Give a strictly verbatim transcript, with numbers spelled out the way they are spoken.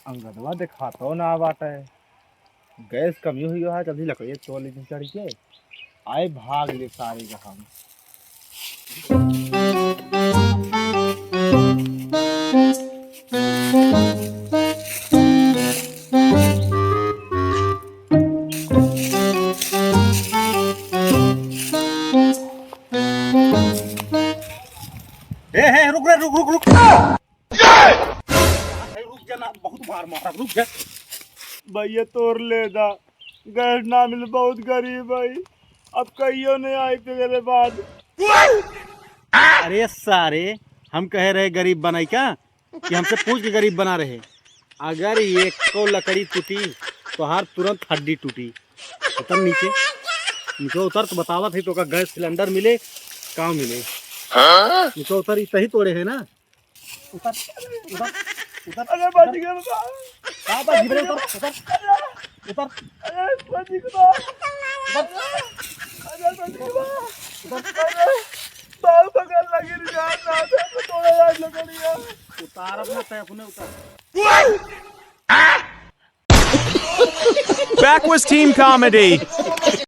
अंगदवा देखातो ना बाटे। गैस कमी हुई है, जल्दी लकड़ी तोड़ ली चढ़ के। आए भाग ले सारे का हम। ए, ए, रुक रे, रुक, रुक, रुक। ए, रुक जा ना, बहुत मार मारा, रुक जा। भैया तोर ले दा, गैस ना मिले, बहुत गरीब है, अब कहियो नहीं आई तेरे बाद। अरे सारे, हम कहे रहे गरीब बनाई का, कि हमसे पूछ के गरीब बना रहे। अगर एको लकड़ी टूटी, तोहार तुरंत हड्डी टूटी। उतर नीचे, नीचे उतर, तो बतावत है तो का गैस सिलेंडर मिले, का मिले। नीचे उतर, इतना ही तोड़े है ना। उतर, उतर, उतर। अरे बच गया बाबा। का बच गया? उतर, उतर, उतर। अरे बच गया। उतर। अरे बच गया। उतर। अरे बाल पकड़ लगी रे जान, ना तो तोड़ा यार लकड़िया। उतार अपना तय अपने उतार। Backwoods Team Comedy।